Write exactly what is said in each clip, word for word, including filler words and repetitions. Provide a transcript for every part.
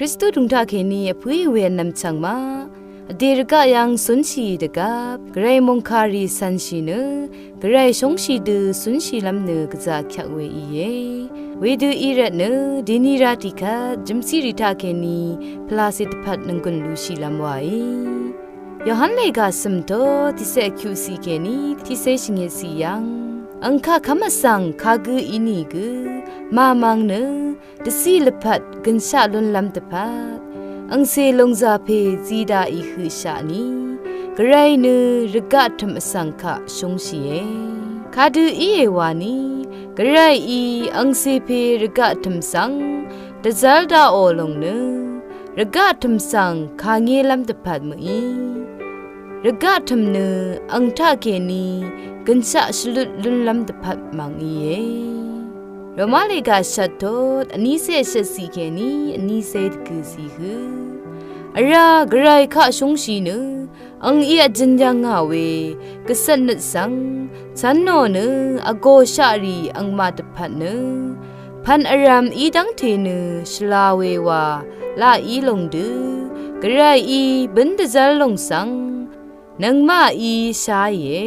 Kristu dvng taqkèní vpǿì we vnvm chv̀ng ma, vdè rvgaq yv́ng cúnshì dvgvp, Gvray mòngkàrì cv̀nshì nø, Gvray shóngshì dø cúnshìlv́m nø gvzà kyaq we íe. Wedø í rvt nø, dèni rá tiqkvt, jø̀mciq rì taqkèní, pvlacè dvpvt nònggùn lushìlv́m waí. Yohan lèga cø̀m tut, tiqcé kyuqciq kèní, tiqcé shvngitciq yv́ng. Angkaq kv́m vsvng, kagǿ ínìgø, màmvng nø, dvciq lvpat gønshaq lúnlv́m dvpvt, angcè lòngzà pè zí daqì høqshaq ni, Gvray nø rvgaq tø̀m vsvng kaq shúngshìe. Kadø íe wani, Gvrayí angcè pè rvgaq tø̀m svng dvzv́r daqò lòng nø, rvgaq tø̀m svng kàngélv́m dvpvt mø̀í. Rvgaq tø̀m nø ang taqkèní gønshaq shvlut lúnlv́m dvpvt mv̀ng íe. Roma lèga shvt tut, vnícé shvtciq kèní, vnícé dvgø̀ciq hø. Vrá Gvray kaq shúngshì nø, ang í vjøn yv̀ngà we, gvcvt nøt svng, cv́n nò nø, vgōshaq rì angmaq dvpvt nø, pv̀n vrv̀m í dv́ngte nø, shvla we wa, laq í lòng dø, Gvrayí bǿn dvzv́r lòng svng, nøngmaqí sháìe.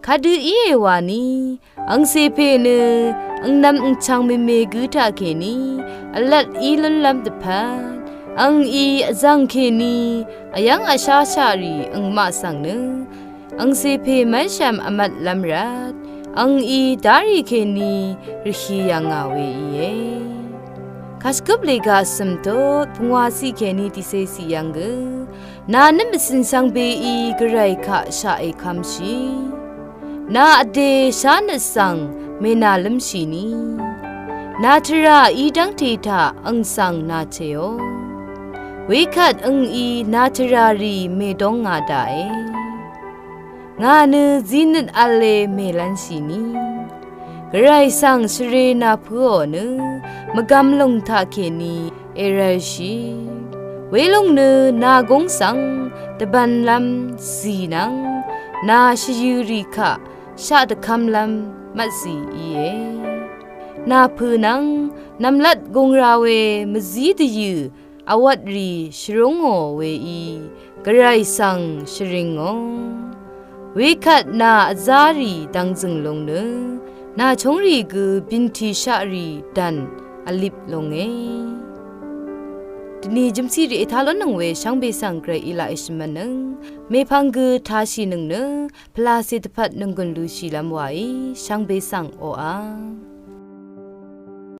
Kadø íe wani, angcè pè nø, angnvm angchv̀ng mèmè gǿ taqkèní, vlat í lúnlv́m dvpvt, angí vzv̀ng kèní, vyv́ng vsháshaq rì angmaq svng nø, angcè pè mv́nshv̀m vmvtlv́m rvt, angí darì kèní, rvhì yv̀ngà we íe. Kashvgøp lèga cø̀m tut, pungwàciq kèní tiqcéciq yv́ng gø, nà nøt mvcìn shvngbeí Gvray kaq shaq èkv́mshì. Nà vdè shánøt svng mènàlǿmshì ni. Nà tvrà í dv́ngte taq ang svng nàcèò. Wekvt angí nà tvrà rì mèdóng ngà daqe. Ngà nø zinøt v̄le mèlv́nshì ni. Gvray svng shvre nàpǿò nø, mvgvm lòng taqkèní èrv̄lshì. Welòng nø nàgúng svng, dvbvnlv́m zì nvng, nà shvyø̀ rì kaq, shaq dvkv́mlv́m mvtzì íe. Nàpø̀ nvng, nv̀mlat gung ra we, mvzí dvyø̀, vwvt rì shvrúngò weí, Gvray svng shvringò. Wekvt nà vzá rì dvngzø̀ng lung nø, nà chóngrì gø bìntìshaq rì dv̀n vlip lunge. Dvni jø̀mciq rì ètá lónnøng we shvngbe svng Gvray í laq èshvmvtnøng, mèpvng gø tāshìnøng nø, pvlacè dvpvt nònggùn lushìlv́m waí, shvngbe svng oqà.